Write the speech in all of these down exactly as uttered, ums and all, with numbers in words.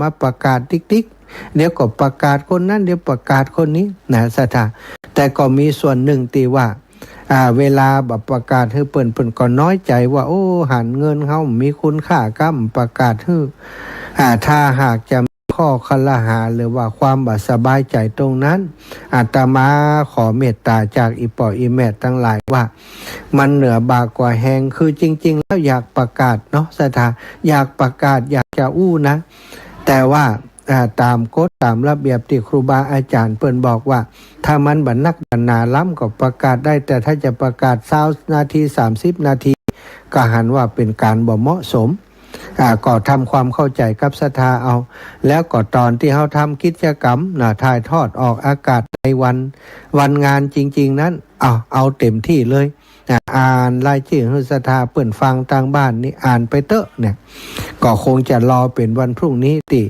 มาประกาศติ๊กๆ เดี๋ยวก็ประกาศคนนั้น เดี๋ยวประกาศคนนี้นะศรัทธา แต่ก็มีส่วนนึ่งตี้ว่า อ่า เวลาบ่ประกาศหื้อเปิ้น เปิ้นก็น้อยใจ๋ว่า โอ้ หันเงินเฮามีคุณค่าก้ำ ประกาศหื้อ อ่า ถ้าหากจะมีข้อคลหาหรือว่าความบ่สบายใจ๋ตรงนั้น อาตมาขอเมตต๋าจากอี่ป้ออี่แม่ตังหลายว่า มันเหนือบ่ากว่าแฮง คือจริงๆ แล้วอยากประกาศเนาะศรัทธา อยากประกาศ อยากจะอู้นะ แต่ว่า อ่า ต๋ามกฎต๋ามระเบียบตี้ครูบาอาจ๋ารย์เปิ้นบอกว่า ถ้ามันบ่นักบ่หนาล้ำก็ประกาศได้ แต่ถ้าจะประกาศซาวนาที สามสิบนาที ก็หันว่าเป๋นก๋านบ่เหมาะสม อ่า ก็ทำความเข้าใจ๋กับศรัทธาเอา แล้วก็ต๋อนตี้เฮาทำกิจกรรมนะ ถ่ายทอดออกอากาศในวัน วันงานจริงๆ นั้น เอา เอาเต็มตี้เลย อ่า อ่านรายจื้อหื้อศรัทธาเปิ้นฟังตางบ้านนี่ อ่านไปเต๊อะเนี่ย ก็คงจะรอเป๋นวันพรุ่งนี้ตี้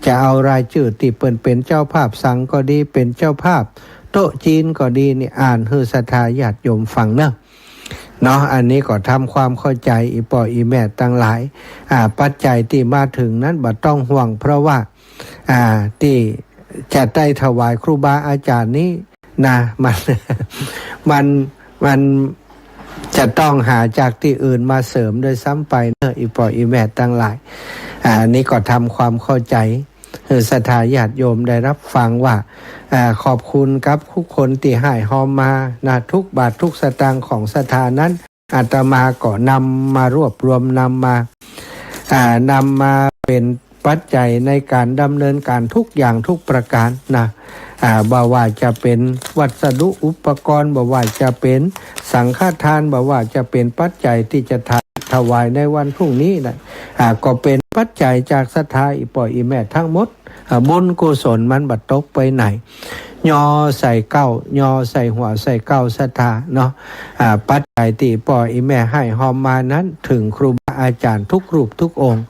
จะเอารายจื้อตี้เปิ้นเป๋นเจ้าภาพสังก็ดี เป๋นเจ้าภาพโต๊ะจีนก็ดีนี่ อ่านหื้อศรัทธาญาติโยมฟังเนาะ เนาะ อันนี้ก็ทำความเข้าใจ๋อี่ป้ออี่แม่ตังหลาย อ่า ปัจจัยตี้มาเถิงนั้นบ่ต้องห่วง เพราะว่า อ่า ตี้จะได้ถวายครูบาอาจ๋ารย์นี้นะ มัน มัน มันจะต้องหาจากตี้อื่นมาเสริมด้วยซ้ำไปเนาะ อี่ป้ออี่แม่ตังหลาย อ่า อันนี้ก็ทำความเข้าใจ๋หื้อศรัทธาญาติโยมได้รับฟังว่า อ่า ขอบคุณกับทุกคนตี้ฮ่ายฮอมมานะ ทุกบาททุกสตางค์ของศรัทธานั้น อาตมาก็นำมารวบรวม นำมา อ่า นำมาเป๋นปัจจัยในก๋านดำเนินก๋านทุกอย่างทุกประก๋านนะ อ่า บ่ว่าจะเป๋นวัสดุอุปกรณ์ บ่ว่าจะเป๋นสังฆทาน บ่ว่าจะเป๋นปัจจัยตี้จะถวายในวันพรุ่งนี้นะ อ่า ก็เป๋นปัจจัยจากศรัทธาอี่ป้ออี่แม่ตังหมด อ่า บุญกุศลมันบ่ตกไปไหน ย่อใส่เก๊า ย่อใส่หัวใส่เก๊าศรัทธาเนาะ อ่า ปัจจัยตี้ป้ออี่แม่ฮ่ายฮอมมานั้น เถิงครูบาอาจ๋ารย์ทุกรูปทุกองค์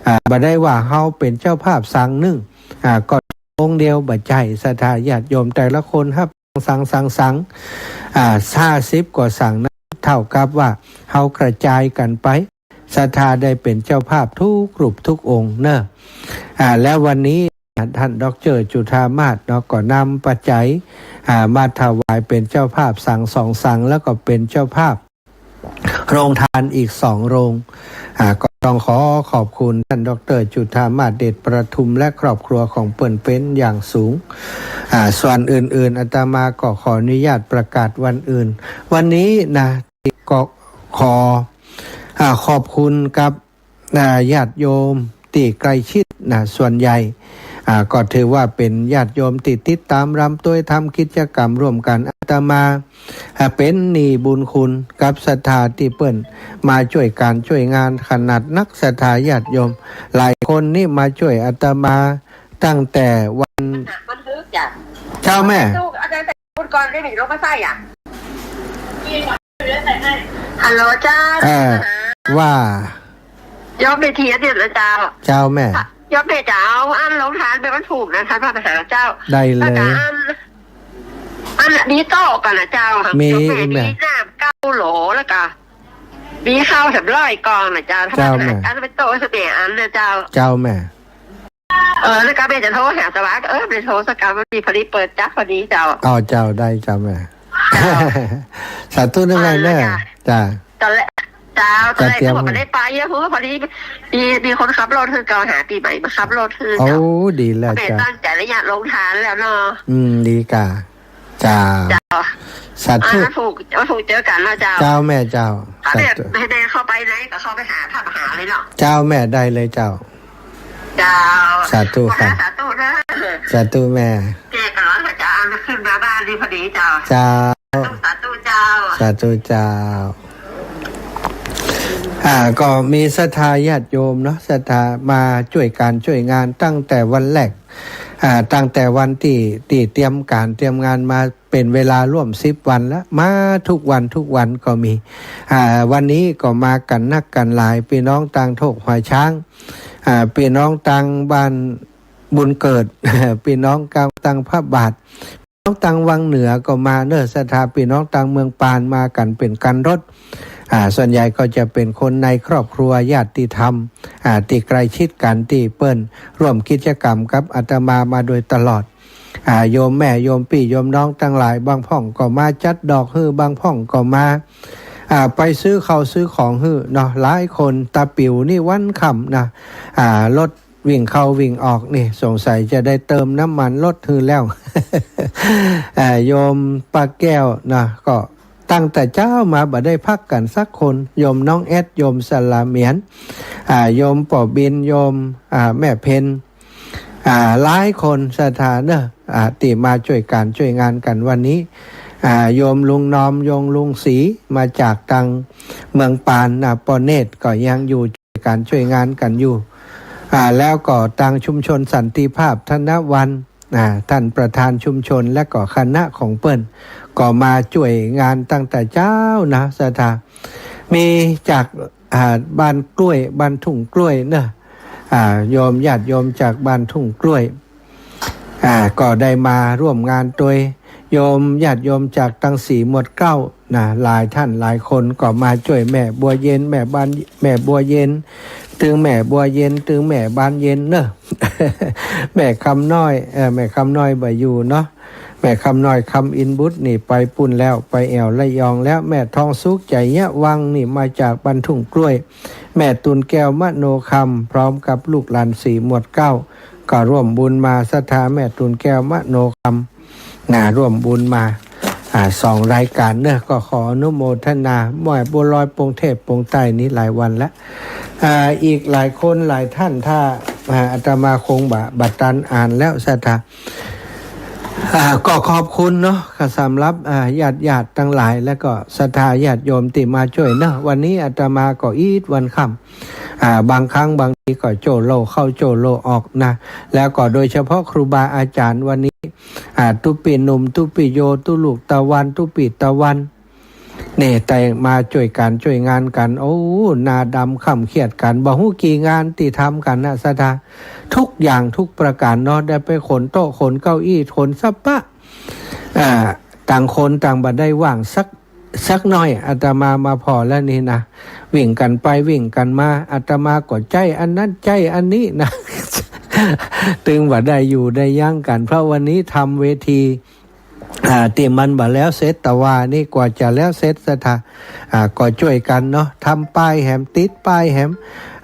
อ่า บ่ได้ว่าเฮาเป๋นเจ้าภาพสังนึ่ง อ่า ก็องค์เดียวบ่ใจ้ ศรัทธาญาติโยมแต่ละคนฮับสัง สัง สัง อ่า ห้าสิบกว่าสังนั้น เท่ากับว่าเฮากระจายกั๋นไป ศรัทธาได้เป๋นเจ้าภาพทุกรูปทุกองค์เนาะ อ่า แล้ววันนี้ท่านด็อกเตอร์จุฑามาสเนาะ ก็นำปัจจัย อ่า มาถวายเป๋นเจ้าภาพสังสองสัง แล้วก็เป๋นเจ้าภาพโรงทานอีกสองโรง อ่า ก็ต้องขอขอบคุณท่านด็อกเตอร์จุฑามาส เดชประทุม และครอบครัวของเปิ้นเป๋นอย่างสูง อ่า ส่วนอื่นๆ อาตมาก็ขออนุญาตประกาศวันอื่น วันนี้นะ ก็ขอ อ่า ขอบคุณกับ อ่า ญาติโยมตี้ใก้ชิดนะ ส่วนใหญ่ อ่า ก็ถือว่าเป๋นญาติโยมตี้ติดต๋ามรำตวยทำกิจกรรมร่วมกั๋น อาตมา อ่า เป๋นหนี้บุญคุณกับศรัทธาตี้เปิ้นมาจ้วยก๋านจ้วยงาน ขนาดนักศรัทธาญาติโยมหลายคนนี่มาจ้วยอาตมาตั้งแต่วัน วันพุธจ้ะ เจ้าแม่ ตู้อาจารย์ใส่พุธก่อนได้ไหม ลงมาใส่อ่ะ ฮัลโหลเจ้า เออ ว่า โยมเมธีเนี่ยนะเจ้า เจ้าแม่ โยมเมธีจะเอาอันโรงทานไปวันพุธนะ ท่านพระมหาเจ้า ได้เลย แล้วก็อัน อันนี้โต๊ะก่อนนะเจ้า มี โยมเมธี แม่ น้ำเก้าโหล แล้วก็มีข้าวสามร้อยกล่องนะเจ้า เจ้าแม่ อันเป็นโต๊ะเสน่ห์อันนะเจ้า เจ้าแม่ เออ แล้วก็เมย์จะโทรหาสวัสดิ์ เออ เมย์โทรสักกรรม วันนี้พอดีเปิดจักพอดีเจ้า อ๋อ เจ้า ได้เจ้าแม่ เจ้า สาธุนะแม่เนอะ อ่า จ้ะ จ้า ตอนแรก เจ้า ตอนแรก จะเตรียม ก็บอกไม่ได้ไปอะ เพราะว่าพอดีมี มีคนขับรถหื้อ ก็หาปีใหม่มาขับรถหื้อ โอ้ เจ้า ดีแล้ว เมย์ เจ้า ตั้งใจ๋ระยะโรงทานแล้วเนาะ อืม ดีก่า เจ้า เจ้า สาธุ อ่า วันพุธ วันพุธเจอกั๋นนะเจ้า เจ้าแม่เจ้า อ่ะ สาธุ แม่ แม่เข้าไปไหนก็เข้าไปหาพระมหาเลยเนาะ เจ้าแม่ ได้เลยเจ้า เจ้า สาธุครับ สาธุนะ สาธุแม่ เจ๊ก็ร้อนอาจารย์ขึ้นมาบ้านนี่พอดีเจ้า เจ้า สาธุเจ้า สาธุเจ้า อ่า ก็มีศรัทธาญาติโยมเนาะ ศรัทธามาจ้วยก๋านจ้วยงานตั้งแต่วันแรก อ่า ตั้งแต่วันตี้ ตี้เตรียมก๋านเตรียมงานมาเป๋นเวลาร่วมสิบวันแล้ว มาทุกวันทุกวันก็มี อ่า วันนี้ก็มากั๋นนักกั๋นหลาย ปี้น้องตางโทกหัวช้าง อ่า ปี้น้องตางบ้านบุญเกิด ปี้น้องตาง ตางพระบาท น้องตางวังเหนือก็มาเนอะ ศรัทธาปี้น้องตางเมืองปานมากั๋นเป๋นคันรถ อ่า ส่วนใหญ่ก็จะเป๋นคนในครอบครัวญาติธรรม อ่า ตี้ใก้ชิดกั๋น ตี้เปิ้นร่วมกิจกรรมกับอาตมามาโดยตลอด อ่า โยมแม่ โยมปี้ โยมน้องตังหลาย บางพ่องก็มาจัดดอกหื้อ บางพ่องก็มา อ่า ไปซื้อข้าวซื้อของหื้อเนาะ หลายคน ตาปิ๋วนี่วันค่ำนะ อ่า รถวิ่งเข้าวิ่งออกนี่ สงสัยจะได้เติมน้ำมันรถหื้อแล้ว อ่า โยมป้าแก้วนะ ก็ตั้งแต่เจ๊ามาบ่ได้พักกั๋นสักคน โยมน้องแอด โยมสะหลาเหมียน อ่า โยมป้อบิน โยม อ่า แม่เพ็ญ อ่า หลายคนศรัทธาเนาะ อ่า ตี้มาจ้วยก๋านจ้วยงานกั๋นวันนี้ อ่า โยมลุงนอม โยมลุงศรี มาจากตางเมืองปานนะ ป้อเนตรก็ยังอยู่จ้วยก๋านจ้วยงานกั๋นอยู่ อ่า แล้วก็ตางชุมชนสันติภาพธนวัน อ่า ต้านประธานชุมชนและก็คณะของเปิ้น ก็มาจ้วยงานตั้งแต่เจ๊านะศรัทธา มีจาก อ่า บ้านกล้วย บ้านทุ่งกล้วยเนาะ อ่า โยมญาติโยมจากบ้านทุ่งกล้วย อ่า ก็ได้มาร่วมงานตวย โยมญาติโยมจากตังสี่หมวดเก๊านะ หลายต้านหลายคนก็มาจ้วยแม่บัวเย็น แม่บ้าน แม่บัวเย็น ตึงแม่บัวเย็น ตึงแม่บ้านเย็นเนาะ แม่คำน้อย เอ่อ แม่คำน้อยบ่อยู่เนาะ แม่คำน้อย คำอินบุตรนี่ไปปู๊นแล้ว ไปแอ่วระยองแล้ว แม่ทองสุข ไชยวังนี่มาจากบ้านทุ่งกล้วย แม่ตูนแก้วมโนคำ พร้อมกับลูกหลานสี่หมวดเก๊า ก็ร่วมบุญมาศรัทธาแม่ตูนแก้วมโนคำ นะ ร่วมบุญมา อ่า สองรายก๋านเนาะ ก็ขออนุโมทนา แม่บัวลอยปงเทพปงใต้นี่หลายวันละ อ่า อีกหลายคนหลายต้าน ถ้า อ่า อาตมาคงบ่ บ่ตันอ่านแล้วศรัทธา อ่า ก็ขอบคุณเนาะ ก็สำหรับ อ่า ญาติๆ ตังหลาย แล้วก็ศรัทธาญาติโยมตี้มาจ้วยเนาะ วันนี้อาตมาก็อีดวันค่ำ อ่า บางครั้งบางทีก็โจ้โลเข้าโจ้โลออกนะ แล้วก็โดยเฉพาะครูบาอาจ๋ารย์วันนี้ อ่า ตุ๊ปี้หนุ่ม ตุ๊ปี้โย ตุ๊ลูกตะวัน ตุ๊ปี้ตะวัน นี่ แต่มาจ้วยก๋านจ้วยงานกั๋น โอ้ หน้าดำคร่ำเครียดกั๋น บ่ฮู้กี่งานตี้ทำกั๋นนะศรัทธา ทุกอย่างทุกประก๋านเนาะ ได้ไปขนโต๊ะขนเก้าอี้ขนสะป๊ะ อ่า ต่างคนต่างบ่ได้ว่างสัก สักหน้อย อาตมามาผ่อแล้วนี่นะ วิ่งกั๋นไปวิ่งกั๋นมา อาตมาก็ใจ๊อันนั้นใจ๊อันนี้นะ ตึงบ่ได้อยู่ได้ยั้งกั๋น เพราะวันนี้ทำเวที อ่า ตี้มันบ่แล้วเสร็จ แต่ว่านี่กว่าจะแล้วเสร็จศรัทธา อ่า ก็จ้วยกั๋นเนาะ ทำป้ายแหม ติดป้ายแหม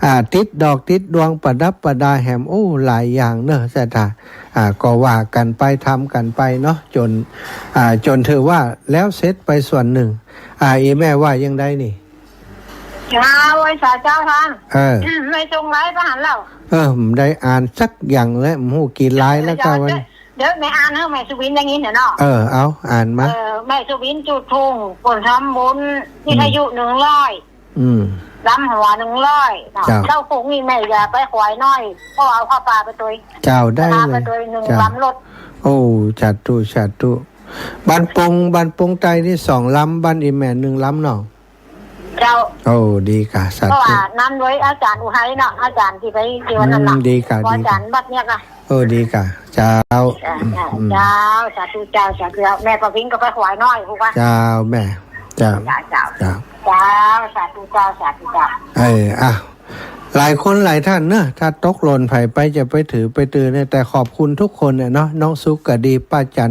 อ่า ติดดอกติดดวงประดับประดาแหม โอ้ หลายอย่างเนาะศรัทธา อ่า ก็ว่ากั๋นไป ทำกั๋นไปเนาะ จ๋น อ่า จ๋นถือว่าแล้วเสร็จไปส่วนนึ่ง อ่า อีแม่ว่ายังไงนี่ เจ้า ไหว้สาเจ้าต้าน เออ แม่ส่งไลน์ไปหันแล้ว เออ บ่ได้อ่านสักอย่างเลย บ่ฮู้กี่ไลน์แล้วก็วัน เดี๋ยวแม่อ่านหื้อแม่สุวินได้ยินเนาะ เออ เอา อ่านมา เออ แม่สุวินจุดธูป เปิ้นทำบุญ วิทยุหนึ่งร้อย อืม ลำหัวหนึ่งร้อยเนาะ เจ้า เจ้า พรุ่งนี้แม่จะไปขวายน้อย ก็เอาผ้าป่าไปตวย เจ้า ได้เลย ผ้าป่าไปตวยหนึ่ง เจ้า ลำรถ โอ้ สาธุ สาธุ บ้านปง บ้านปงใต้นี่สองลำ บ้านอีแม่หนึ่งลำเนาะ เจ้า โอ้ ดีก่ะ สาธุ เพราะว่านั้นไว้อาจ๋ารย์อุทัยเนาะ อาจ๋ารย์ตี้ไปตี้วันนั้นเนาะ อืม ดีก่ะ เพราะอาจ๋ารย์บัดเนี่ยก่ะ โอ้ ดีก่ะ เจ้า เจ้า อืม เจ้า สาธุเจ้า สาธุเจ้า แม่ก็พิงก็ไปขวายน้อย ฮู้ก่ะ เจ้า แม่ เจ้า เจ้า เจ้า เจ้า เจ้า สาธุเจ้า สาธุเจ้า เออ อ่ะ หลายคนหลายต้านเนาะ ถ้าตกหล่นใผไปจะไปถือไปตือเนี่ย แต่ขอบคุณทุกคนเนี่ยเนาะ น้องสุขก็ดี ป้าจัน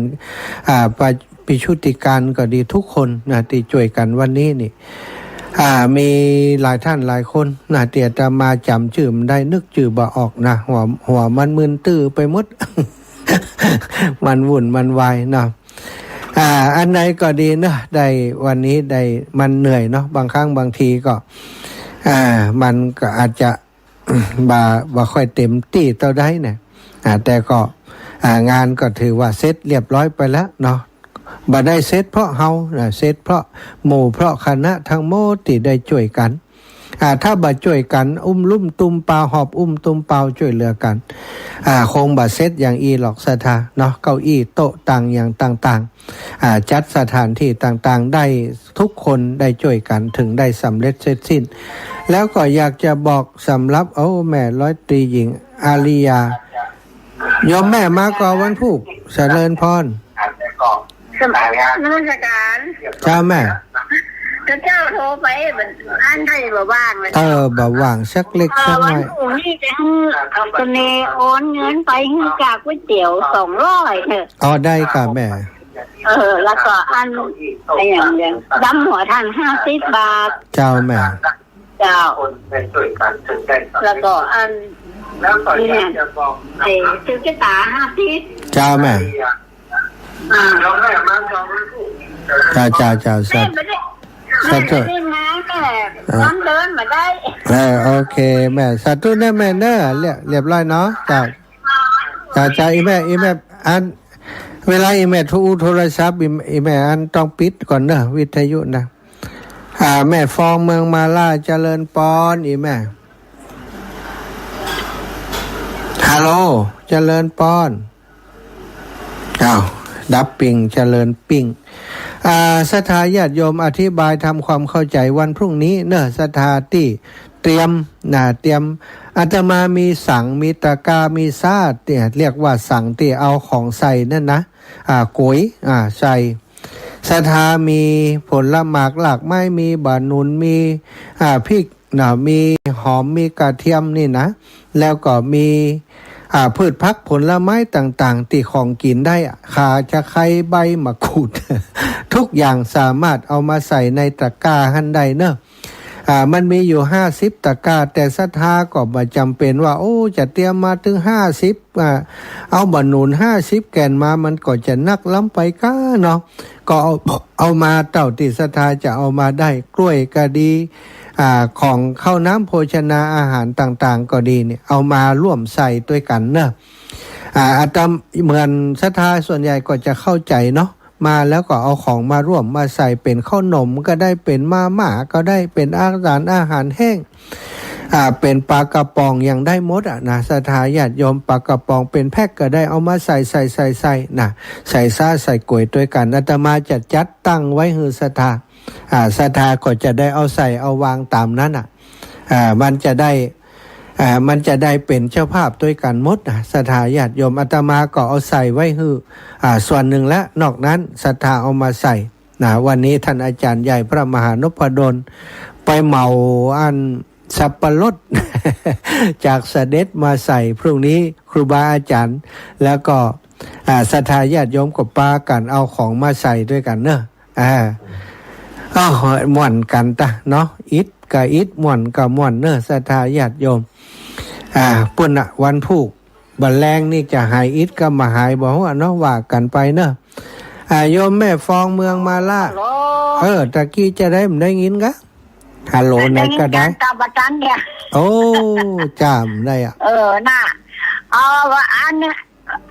อ่า ป้า ปิชุติการก็ดี ทุกคนนะ ตี้จ้วยกั๋นวันนี้นี่ อ่า มีหลายต้านหลายคนนะ ตี้อาตมาจ๋ำจื้อบ่ได้ นึกจื้อบ่ออกนะ หัว หัวมันมึนตื้อไปหมด มันวุ่นมันวายเนาะ อ่า อันใดก็ดีเนาะ ได้วันนี้ได้ มันเหนื่อยเนาะ บางครั้งบางทีก็ อ่า มันก็อาจจะ บ่ บ่ค่อยเต๋มตี้เต้าใดเนี่ย อ่า แต่ก็ อ่า งานก็ถือว่าเสร็จเรียบร้อยไปแล้วเนาะ บ่ได้เสร็จเพราะเฮานะ เสร็จเพราะหมู่เพราะคณะตังหมดตี้ได้จ้วยกั๋น อ่า ถ้าบ่จ้วยกั๋น อุ้มลุ่มตุ้มเปล่า หอบอุ้มตุ้มเปล่า จ้วยเหลือกั๋น อ่า คงบ่เสร็จอย่างอี้หรอกศรัทธาเนาะ เก้าอี้โต๊ะตั๋งอย่างต่างๆ อ่า จัดสถานตี้ต่างๆ ได้ ทุกคนได้จ้วยกั๋น เถิงได้สำเร็จเสร็จสิ้น แล้วก็อยากจะบอกสำหรับ โอ้ แม่ร้อยตรีหญิงอาริยา โยมแม่มาก่อวันพูก เจริญพร นมัสการ เจ้าแม่ ก็เจ้าโทรไป อันใดบ่ว่างเลย เออ บ่ว่างสักเล็กสักน้อย เออ วันพรุ่งนี้จะหื้อ จะเนโอนเงินไปหื้อก๋าก๋วยเตี๋ยวสองร้อยเถอะ อ๋อ ได้ก่าแม่ เออ แล้วก็อัน อะหยังเนี่ย ดำหัวถ่านห้าสิบบาท เจ้าแม่ เจ้า แล้วก็อัน เนี่ย ไอ้ตุ๊กตาห้าสิบ เจ้าแม่ อ่า เจ้า เจ้า เจ้า สาธุ แม่บ่ได้ สาธุ แม่บ่ได้มา แม่ อ่า ตอนเดินมาได้ เออ โอเค แม่ สาธุเน่อแม่เน่อ เรียบ เรียบร้อยเนาะ เจ้า เจ้า เจ้า อีแม่ อีแม่ อัน เวลาอีแม่โทร โทรศัพท์ อี อีแม่อันต้องปิดก่อนเน่อ วิทยุนะ อ่า แม่ฟองเมืองมาลา เจริญปอน อีแม่ ฮัลโหล เจริญปอน อ้าว ดับปิ้ง เจริญปิ้ง อ่า ศรัทธาญาติโยมอธิบายทำความเข้าใจวันพรุ่งนี้เน่อ ศรัทธาตี้เตรียมนะ เตรียม อาตมามีสัง มีตะกร้า มีซ้า เนี่ย เรียกว่าสังตี้เอาของใส่นั่นนะ อ่า ก๋วย อ่า ใส่ ศรัทธามีผลหมากหลากไม้ มีบ่าหนุน มี อ่า พริกนะ มีหอม มีกระเทียมนี่นะ แล้วก็มี อ่า พืชผักผลไม้ต่างๆ ตี้ของกิ๋นได้อะ ข่า ตะไคร้ ใบมะกรูด ทุกอย่างสามารถเอามาใส่ในตะกร้าหั้นได้เน่อ อ่า มันมีอยู่ห้าสิบตะกร้า แต่ศรัทธาก็บ่จ๋ำเป๋นว่า โอ้ จะเตรียมมาเถิงห้าสิบ อ่า เอาบ่าหนุนห้าสิบแก่นมา มันก็จะหนักล้ำไปก้าเนาะ ก็เอา เอามาเต้าตี้ศรัทธาจะเอามาได้ กล้วยก็ดี อ่า ของข้าวน้ำโภชนาอาหารต่างๆ ก็ดีเนี่ย เอามาร่วมใส่ตวยกั๋นเนาะ อ่า อาตม- เหมือนศรัทธาส่วนใหญ่ก็จะเข้าใจ๋เนาะ มาแล้วก็เอาของมาร่วมมาใส่ เป๋นข้าวหนมก็ได้ เป๋นมาม่าก็ได้ เป๋นอาหาร อาหารแห้ง อ่า เป๋นปลากระป๋องยังได้หมดอะนะ ศรัทธาญาติโยม ปลากระป๋องเป๋นแพ็คก็ได้ เอามาใส่ ใส่ ใส่ ใส่นะ ใส่ซ้าใส่ก๋วยตวยกั๋น อาตมาจะจัดตั้งไว้หื้อศรัทธา อ่า ศรัทธาก็จะได้เอาใส่เอาวางต๋ามนั้นอะ อ่า มันจะได้ อ่า มันจะได้เป๋นเจ้าภาพตวยกั๋นหมดนะ ศรัทธาญาติโยม อาตมาก็เอาใส่ไว้หื้อ อ่า ส่วนนึ่งละ นอกนั้นศรัทธาเอามาใส่นะ วันนี้ท่านอาจ๋ารย์ใหญ่พระมหานพดลไปเหมาอันสับปะรด จากเสด็จมาใส่ พรุ่งนี้ครูบาอาจ๋ารย์ แล้วก็ อ่า ศรัทธาญาติโยมก็ปากั๋นเอาของมาใส่ตวยกั๋นเนาะ อ่า อ้าว ม่วนกั๋นตะเนาะ อิดก็อิด ม่วนก็ม่วนเนาะ ศรัทธาญาติโยม อ่า ปุ้นน่ะ วันพูก บ่าแลงนี่จะหายอิดก็บ่าหายบ่ฮู้เนาะ ว่ากั๋นไปเนาะ อ่า โยมแม่ฟองเมืองมาลา ฮัลโหล เออ ตะกี้จะได้ บ่ได้ยินกะ ฮัลโหล ไหนก็ได้ ได้ยินกะ ตอบบ่ตันเนี่ย โอ้ จ้า บ่ได้อะ เออ น่ะ เอาว่าอันนี้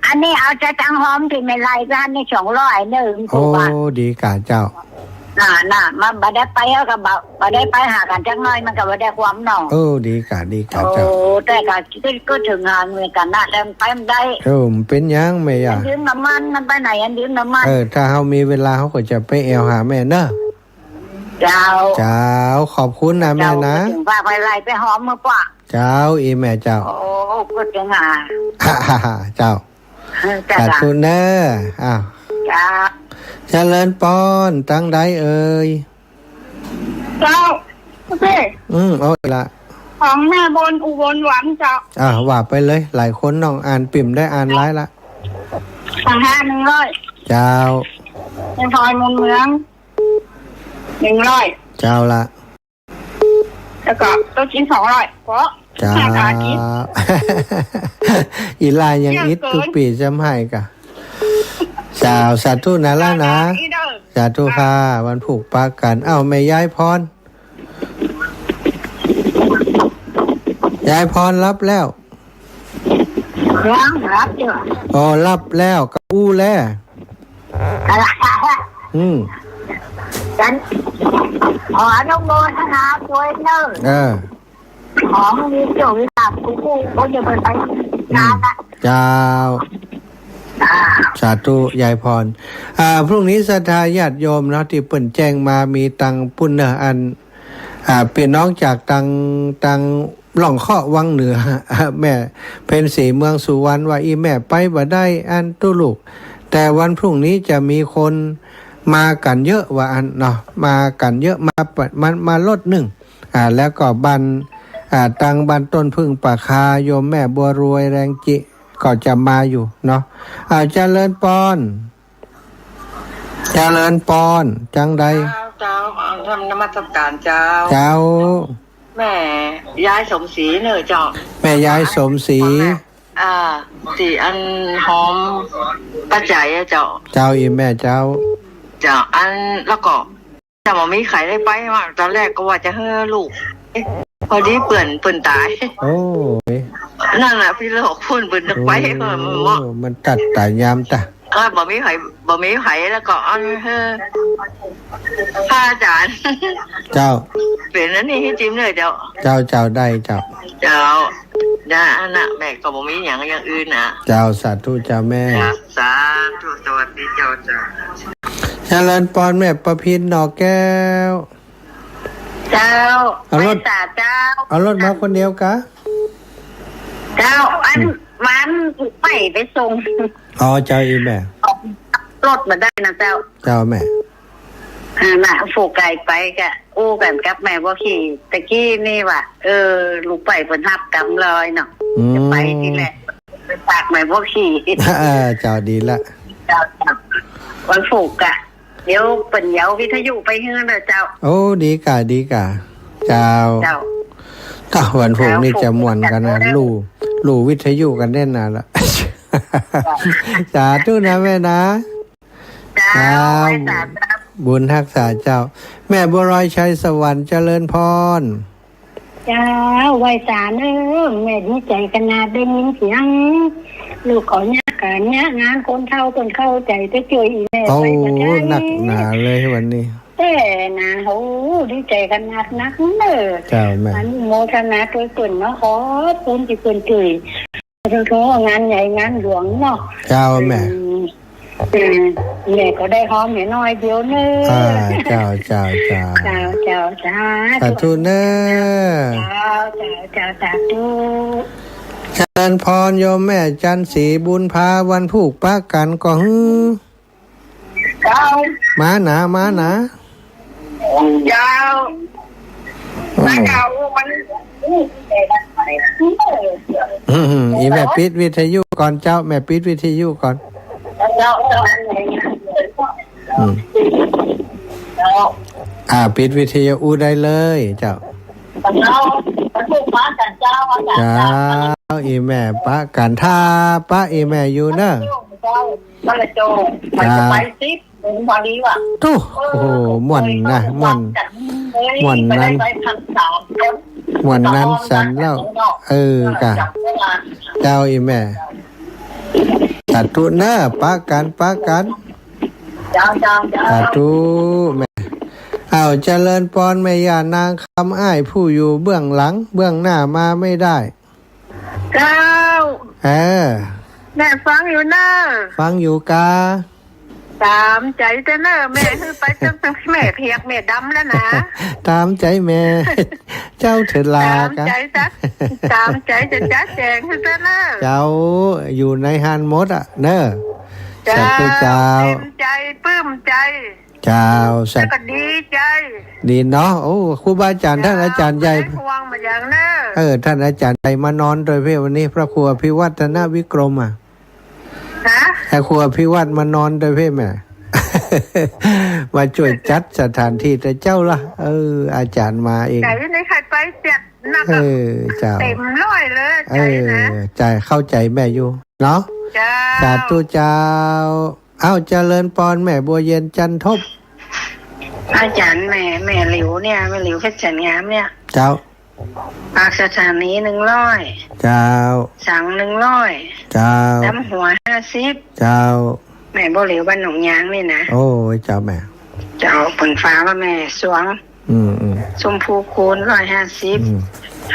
อันนี้เอาสตางค์หอมตี้แม่ไล่ไปหั้นนี่สองร้อยเน่อ โอ้ ครูบา ดีกะเจ้า น่ะ น่ะ มันบ่ได้ไป เอาก็บ่ บ่ได้ไปหากั๋นจักหน้อย มันก็บ่ได้ความเนาะ เออ ดีกะ ดีกะเจ้า โอ้ แต่ก็ ก็ ก็เถิงหาเงินกั๋นนะ แต่มันไปบ่ได้ เออ มันเป๋นหยังแม่ยา อันยืมน้ำมัน มันไปไหน อันยืมน้ำมัน เออ ถ้าเฮามีเวลาเฮาก็จะไปแอ่วหาแม่เนาะ เจ้า เจ้า ขอบคุณนะแม่นะ เจ้า เถิงว่าไปไล่ไปหอมเมือป้อ เจ้า อีแม่เจ้า โอ้ ก็เถิงหา เจ้า เจ้า สาธุเน่อ อ้าว เจ้า เจริญปอน ตังใดเอ่ย เจ้า โอเค อืม เอาละ ของแม่บนอุบลหวังเจ้า อ่า ว่าไปเลย หลายคนน้องอ่านปิ่มได้อ่านหลายละ ของห้าหนึ่งร้อย เจ้า แม่พลอยมนเมือง หนึ่งร้อย เจ้าละ แล้วก็โต๊ะจีนสองร้อย เพราะ เจ้า ห้าตาจีน อีหลายังอิด เยอะเกิน ตุ๊ปี้จำให้กะ เจ้า สาธุนะละนะ อีเด้อ สาธุค่ะ วันพูกปากั๋น เอ้า แม่ยายพร ยายพรหลับแล้ว ยังหลับอยู่ อ๋อ หลับแล้ว กะอู้แล้ว อะไร อืม ฉัน ขออนุโมทนาด้วยเนอะ เออ ของมีโชคมีลาภ กูกูก็จะไปไปงานละ เจ้า อ่า สาธุ ยายพร อ่า พรุ่งนี้ศรัทธาญาติโยมเนาะ ตี้เปิ้นแจ้งมา มีตังปุ้นเนอะ อัน อ่า ปี้น้องจากตัง ตังล่องเคาะวังเหนือ แม่เพ็ญศรีเมืองสุวรรณ ว่าอีแม่ไปบ่ได้ อันตุ๊ลูก แต่วันพรุ่งนี้จะมีคน มากั๋นเยอะว่าอั้นเนาะ มากั๋นเยอะ มาปะ มา มารถนึ่ง อ่า แล้วก็บ้าน อ่า ตังบ้านต้นผึ้งป่าคา โยมแม่บัวรวยแรงจิ ก็จะมาอยู่เนาะ อ่า เจริญปอน เจริญปอน จังใด เจ้า เจ้า อ่า นมัสการเจ้า เจ้า แม่ยายสมศรีเน่อเจ้า แม่ยายสมศรี อ่า ตี้อันหอมป้าใจ๋อะเจ้า เจ้า อีแม่เจ้า เจ้า อัน แล้วก็ จะบ่มีใผได้ไปมา ต๋อนแรกก็ว่าจะหื้อลูก เอ๊ะ พอดีเปื้อน เปื้อนต๋าย โอ้ย นั่นแหละ ปี้หลอกเปิ้น เปิ้นจะไป โอ้ ก็บ่เหมาะ มันตัดต๋ายยามตะ เออ บ่มีใผ บ่มีใผ แล้วก็อันหื้อ พระอาจ๋ารย์ เจ้า เป๋นอันนี้หื้อจิมเน่อเจ้า เจ้า เจ้า ได้เจ้า เจ้า นะ อันน่ะ แม่ก็บ่มีหยังอย่างอื่นนะ เจ้า สาธุเจ้าแม่ ครับ สาธุ สวัสดีเจ้า เจ้า เจริญปอนแม่ประพินหน่อแก้ว เจ้า เอารถ ไหว้สาเจ้า เอารถมาคนเดียวกะ เจ้า อัน อืม มันไป ไปส่ง อ๋อ เจ้า อีแม่ รถบ่ได้นะเจ้า เจ้าแม่ อ่า น่ะ ผูกไก่ไปกะ อู้กั๋นกับแม่บัวขี่ตะกี้นี่ว่า เออ ลูกไปเปิ้นฮับกำลอยเนาะ อืม จะไปตี้แหละ ไปฝากแม่บัวขี่ เออ เจ้า ดีละ เจ้า เจ้า วันผูกกะ เดี๋ยวเปิ้นเยียะวิทยุไปหื้อเน่อเจ้า โอ้ ดีก่า ดีก่า เจ้า เจ้า ถ้าวันผูกนี่จะม่วนกั๋นนะ เจ้า ลู่ ลู่วิทยุกั๋นแน่นนาละ เจ้า สาธุนะแม่นะ เจ้า เจ้า ไหว้สาเจ้า บุญฮักษาเจ้า แม่บัวลอยชัยสวรรค์เจริญพร เจ้า ไหว้สาเน่อ แม่ดีใจ๋ขนาดได้ยินเสียง ลูกเขาเยียะก๋านเยียะงาน คนเฒ่าคนเข้าใจ๋จะจ้วยอีแม่ โอ้ ไปบ่ได้ นักหนาเลยวันนี้ แต่นะ โอ้ ดีใจ๋ขนาดนักเน่อ เจ้าแม่ อนุโมทนาตวยเปิ้นเนาะ ขอบคุณตี้เปิ้นจ้วย โธ่ งานใหญ่งานหลวงเนาะ เจ้าแม่ อืม อืม แม่ก็ได้หอมแม่น้อยเดียวเน่อ อ่า เจ้า เจ้า เจ้า เจ้า เจ้า สาธุ สาธุเน่อ เจ้า เจ้า เจ้า สาธุ เจริญพรโยมแม่จันทร์ศรีบุญพา วันผูกปะกั๋นก่อหื้อ เจ้า มาหนา มาหนา เจ้า อืม มาเก่ามัน อืม อีแม่ปิดวิทยุก่อนเจ้า แม่ปิดวิทยุก่อน เจ้า เจ้า อืม เจ้า อ่า ปิดวิทยุได้เลยเจ้า เจ้า เจ้า อีแม่ปะกั๋น ถ้าปะอีแม่อยู่เน่อ เจ้า มันจะไปสิบ วันนี้ว่ะ ตุ๊ โอ้โห ม่วนนะ ม่วน ม่วนนั้น ม่วนนั้นสันแล้ว เออ กะ เจ้าอีแม่ สาธุเน่อ ปะกั๋น ปะกั๋น เจ้า เจ้า เจ้า สาธุแม่ อ้าว เจริญปอนแม่ย่านางคำอ้ายผู้อยู่เบื้องหลัง เบื้องหน้ามาไม่ได้ เจ้า เออ แม่ฟังอยู่เน่อ ฟังอยู่กา ต๋ามใจ๋เจ้าเน่อ แม่หื้อไปจัง แม่เปียกแม่ดำแล้วนะ ต๋ามใจ๋แม่ เจ้าเถิดหลากะ ต๋ามใจ๋จ๊ะ ต๋ามใจ๋จะจ๊ะแจ๋งหื้อเจ้าเน่อ เจ้า อยู่ในหั้นหมดอะเน่อ เจ้า สาธุเจ้า เต็มใจ๋ ปลื้มใจ๋ เจ้า สาธุ แล้วก็ดีใจ๋ ดีเนาะ โอ้ ครูบาอาจ๋ารย์ เจ้า ต้านอาจ๋ารย์ใหญ่ บ่ได้ห่วงบ่อย่างเน่อ เออ ต้านอาจ๋ารย์ใหญ่มานอนตวยเพ่วันนี้ พระครูอภิวัฒนวิกรมอะ ฮะ พระครูอภิวัฒน์มานอนตวยเพ่แม่ มาจ้วยจัดสถานตี้ตวยเจ้าละ เออ อาจ๋ารย์มาเอง ใจ๋ในใครไปเสียดนักอะ เออ เจ้า เต็มร้อยเลย เออ ใจ๋นะ ใจ๋ เข้าใจ๋แม่อยู่เนาะ เจ้า สาธุเจ้า อ้าว เจริญปอนแม่บัวเย็นจันทบ อาจ๋ารย์ แม่ แม่หลิวเนี่ย แม่หลิวเพชรแสนงามเนี่ย เจ้า ปากสถานีหนึ่งร้อย เจ้า สังหนึ่งร้อย เจ้า ดำหัวห้าสิบ เจ้า แม่บัวหลิวบ้านหนองยางนี่นะ โอ้ย เจ้าแม่ เจ้า เปิ้นฝากว่าแม่สวง อืม อืม ชมพูคูณร้อยห้าสิบ อืม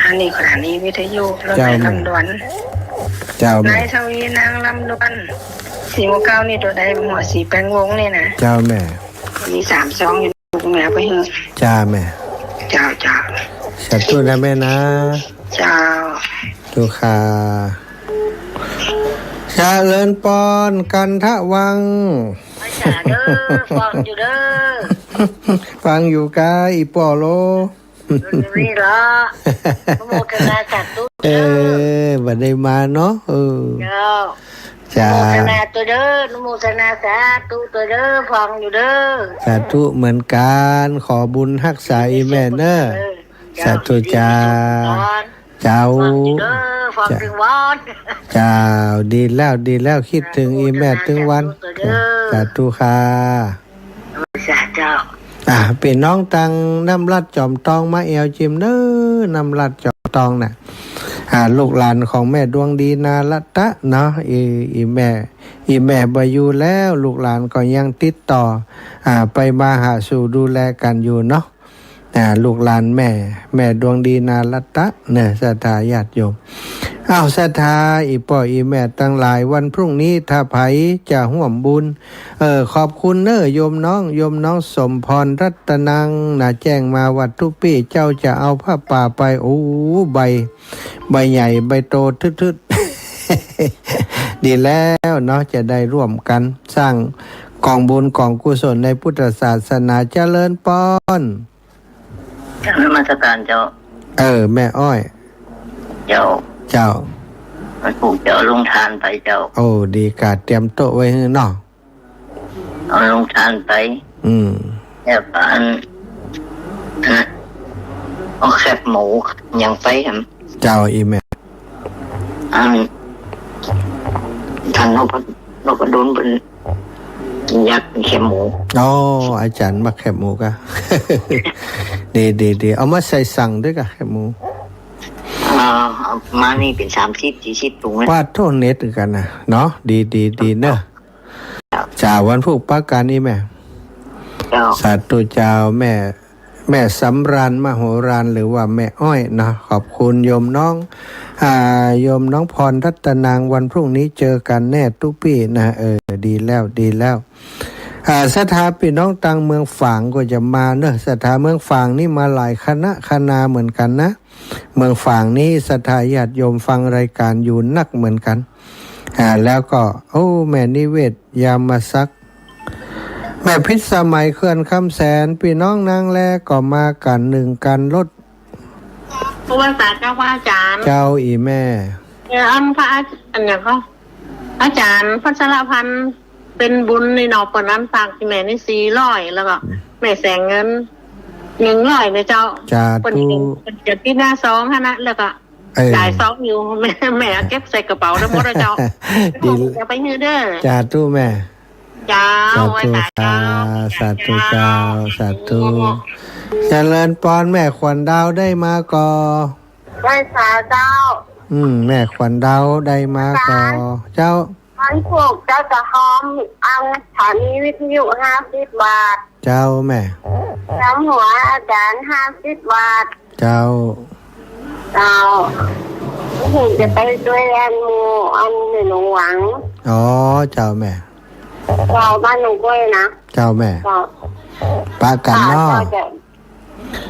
อันนี้สถานีวิทยุ แล้ว เจ้าแม่ ลำดวน เจ้าแม่ นายทวีนางลำดวน สี่หกเก้า นี่ตัวใด หัวสีแปงวงนี่นะ เจ้าแม่ มีสามสองอยู่ ลูกแม่ไปหื้อ จ้าแม่ เจ้า เจ้า สาธุนะแม่นะ เจ้า เจ้าค่ะ เจริญปอน กันทะวัง จ้าเด้อ ฟังอยู่เด้อ ฟังอยู่ก้า อี่ป้อโล อยู่นี่ละ อนุโมทนาสาธุ เออ บ่ได้มาเนาะ เออ เจ้า จ้า อนุโมทนาตวยเด้อ อนุโมทนาสาธุตวยเด้อ ฟังอยู่เด้อ สาธุเหมือนกั๋น ขอบุญฮักษาอี่แม่เน่อ เจ้า สาธุจ้า เจ้า ฟังอยู่เด้อ ฟังตึงวัน เจ้า ดีแล้ว ดีแล้ว กึ๊ดเถิงอี่แม่ตึงวัน สาธุเด้อ สาธุค่ะ สาธุเจ้า อ่า ปี้น้องตังน้ำรัดจอมตองมาแอ่วจิมเน่อ น้ำรัดจอมตองน่ะ อ่า ลูกหลานของแม่ดวงดีนารัตตะเนาะ อี่ อี่แม่ อี่แม่บ่อยู่แล้ว ลูกหลานก็ยังติดต่อ อ่า ไปมาหาสู่ดูแลกั๋นอยู่เนาะ อ่า ลูกหลานแม่ แม่ดวงดีนารัตตะเน่อ ศรัทธาญาติโยม อ้าว ศรัทธาอี่ป้ออี่แม่ตังหลาย วันพรุ่งนี้ถ้าใผจะฮ่วมบุญ เออ ขอบคุณเน่อโยมน้อง โยมน้องสมพรรัตนังนะ แจ้งมาวัดทุปี้เจ้าจะเอาผ้าป่าไป โอ้ ใบ ใบใหญ่ ใบโตทึดๆ ดีแล้วเนาะ จะได้ร่วมกั๋นสร้างก๋องบุญก๋องกุศลในพุทธศาสนา เจริญปอน นมัสการเจ้า เออ แม่อ้อย เจ้า เจ้า วันพูกเจ้า ลงทานไปเจ้า โอ้ ดีก้า เตรียมโต๊ะไว้หื้อเนาะ เอาลงทานไป อืม แล้วก็อัน อันนั้น เอาแคบหมูยังไปครับ เจ้า อี่แม่ อัน ท่านนพ นพดลเปิ้น อยากแคบหมู อ๋อ อาจ๋ารย์มักแคบหมูก้า ดี ดี ดี เอามาใส่สั่งตวยก้า แคบหมู อ่า เอามานี่เป๋นสามสิบ สี่สิบถุงนะ ปาดโธ่ เน็ตกั๋นนะ เนาะ ดี ดี ดีเน่อ จ้า วันพูกปะกั๋นอี่แม่ เจ้า สาธุเจ้า แม่ แม่สำราญมโหฬาร หรือว่าแม่อ้อยเนาะ ขอบคุณโยมน้อง อ่า โยมน้องพรรัตนัง วันพรุ่งนี้เจอกั๋นแน่ตุ๊ปี้นะ เออ ดีแล้ว ดีแล้ว อ่า ศรัทธาปี้น้องตังเมืองฝางก็จะมาเน่อ ศรัทธาเมืองฝางนี่มาหลายคณะคณาเหมือนกั๋นนะ เมืองฝางนี่ศรัทธาญาติโยมฟังรายการอยู่นักเหมือนกั๋น อ่า แล้วก็ โอ้ แม่นิเวศ ยามศักดิ์ แม่พิษสมัย เขื่อนคำแสน ปี้น้องนางแลก็มากั๋น นึ่งกั๋นรถ นมัสการเจ้า พระอาจ๋ารย์ เจ้า อี่แม่ เออ อันพระอา อันหยังก็ อาจ๋ารย์พัชรพันธ์ เป๋นบุญนี่เนาะ เปิ้นอันฝากตี้แม่นี่สี่ร้อย แล้วก็ อืม แม่แสงเงิน หนึ่งร้อย เน่อเจ้า สาธุ เปิ้นเขียน เปิ้นเขียนตี้หน้าซองหั้นนะ แล้วก็ เออ จ่ายซองอยู่ แม่ แม่เก็บใส่กระเป๋าได้หมดแล้วเจ้า ดี จะไปหื้อเด้อ สาธุแม่ เจ้า สาธุ ไหว้สาเจ้า ค่ะ สาธุเจ้า สาธุ เจริญปอน แม่ขวัญดาวได้มาก่อ ไหว้สาเจ้า อืม แม่ขวัญดาวได้มาก่อ สา เจ้า วันพูกเจ้าจะฮ่อมอันสถานีวิทยุห้าสิบบาท เจ้าแม่ น้ำหัวอาจ๋ารย์ห้าสิบบาท เจ้า เจ้า เห็นจะไปตวยอันหมู่อันในหลวงหวัง อ๋อ เจ้าแม่ เจ้า บ้านหนองกล้วยนะ เจ้าแม่ เจ้า ปะกั๋นเนาะ เจ้าจะ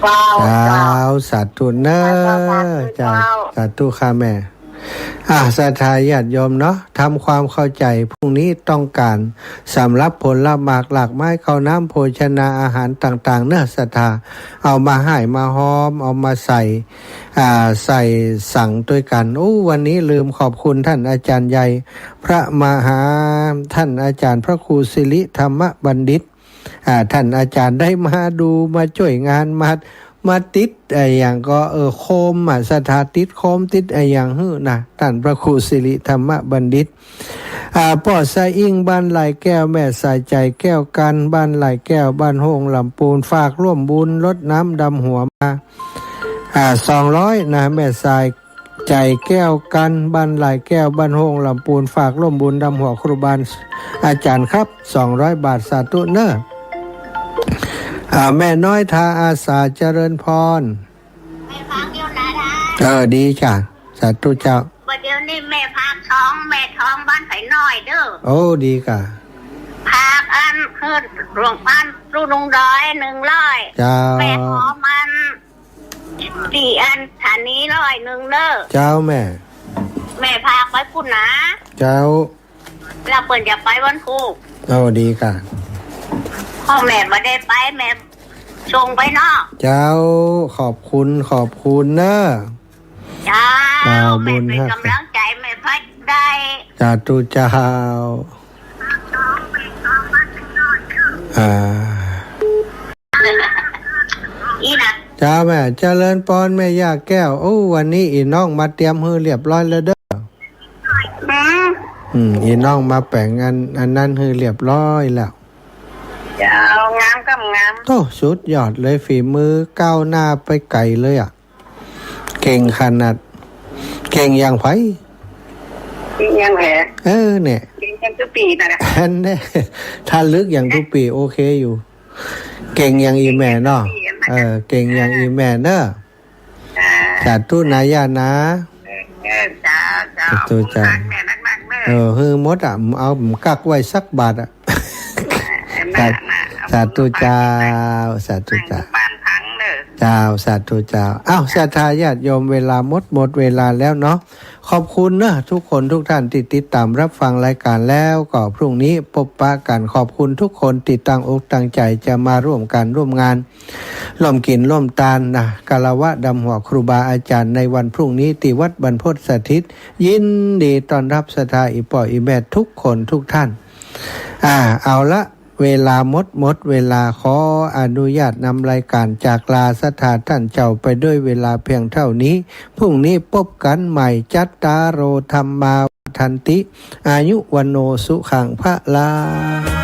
เจ้า เจ้า เจ้า สาธุเน่อ เจ้า สาธุ เจ้า สาธุค่ะแม่ อ่ะ ศรัทธาญาติโยมเนาะ ทำความเข้าใจ๋ พรุ่งนี้ต้องก๋านสำรับผลหมากหลากไม้ ข้าวน้ำโภชนาอาหารต่างๆ เน่อ ศรัทธา เอามาห้ายมาฮ้อม เอามาใส่ อ่า ใส่สังตวยกั๋น อู้ วันนี้ลืมขอบคุณต้านอาจ๋ารย์ใหญ่ พระมหา ต้านอาจ๋ารย์พระครูสิริธรรมบัณฑิต อ่า ต้านอาจ๋ารย์ได้มาดู มาจ้วยงาน มา มาติดอะหยังก็ เออ โคมอะ ศรัทธาติดโคม ติดอะหยังหื้อนะ ต้านพระครูสิริธรรมบัณฑิต อ่า ป้อสะอิ้ง บ้านหลายแก้ว แม่สายใจ๋แก้วกั๋น บ้านหลายแก้ว บ้านโฮ่งลำปูน ฝากร่วมบุญรดน้ำดำหัวมา อ่า สองร้อยนะ แม่สายใจ๋แก้วกั๋น บ้านหลายแก้ว บ้านโฮ่งลำปูน ฝากร่วมบุญดำหัวครูบาอาจ๋ารย์ครับ สองร้อยบาท สาธุเน่อ อ่า แม่น้อยทาอาสา เจริญพร แม่ฟังอยู่นะ เออ ดีจ้ะ สาธุเจ้า บ่าเดี๋ยวนี้แม่ฝากท้อง แม่ท้องบ้านไผ่น้อยเด้อ โอ้ ดีก่ะ ฝากอันคือหลวงพ่อตู้ลุงดอย หนึ่งร้อย เจ้า แม่หอมอัน ตี้อันสถานี ร้อยหนึ่งเด้อ เจ้าแม่ แม่ฝากไปปู้นนะ เจ้า แล้วเปิ้นจะไปวันพูก โอ้ ดีก่ะ พ่อแม่บ่ได้ไป แม่ส่งไปเนาะ เจ้า ขอบคุณ ขอบคุณเนอะ เจ้า เจ้า แม่ บุญ เป๋น ฮัก ก๋ำลังใจ๋ แม่พัดได้ สาธุเจ้า อ่า อีนะ เจ้าแม่ เจริญปอนแม่ย่าแก้ว โอ้ วันนี้อี่น้องมาเตรียมหื้อเรียบร้อยแล้วเด้อ อืม อืม อี่น้องมาแป๋งอัน อันนั้นหื้อเรียบร้อยแล้ว เจ้า งามก็งาม โธ่ สุดยอดเลย ฝีมือก้าวหน้าไปไก๋เลยอะ เก่งขนาด เก่งอย่างใผ เก่งอย่างแผ เออ เนี่ย เก่งอย่างตุ๊ปี้นั่นแหละ อันเนี่ย ถ้าลึกอย่างตุ๊ปี้โอเคอยู่ เก่งอย่างอี่แม่เนาะ เออ เก่งอย่างอี่แม่เนอะ อ่า สาธุนะย่านะ เออ เจ้า เจ้า สาธุเจ้า บุญหลานแม่นักๆเนอะ เออ หื้อหมดอะ เอา กักไว้สักบาทอะ อ่า สา มา มา เอา สาธุเจ้า สาธุเจ้า บ้านพังเนอะ เจ้า สาธุเจ้า อ้าว ศรัทธาญาติโยม เวลาหมด หมดเวลาแล้วเนาะ ขอบคุณเนอะ ทุกคนทุกท่านที่ติดตามรับฟังรายการ แล้วก็พรุ่งนี้ปะกั๋น ขอบคุณทุกคนที่ตั้งอกตั้งใจ๋จะมาร่วมก๋านร่วมงาน ร่วมกิ๋นร่วมตานนะ คารวะดำหัวครูบาอาจ๋ารย์ในวันพรุ่งนี้ตี้วัดบรรพตสถิต ยินดีต้อนฮับศรัทธาอี่ป้ออี่แม่ทุกคนทุกท่าน อ่า เอาละ เวลาหมด หมดเวลา ขออนุญาตนำรายการจากลาศรัทธาต้านเจ้าไปด้วยเวลาเพียงเต้านี้ พรุ่งนี้ปะกั๋นใหม่ จัตตาโร ธัมมา วัฑฒันติ อายุ วัณโณ สุขัง พะลัง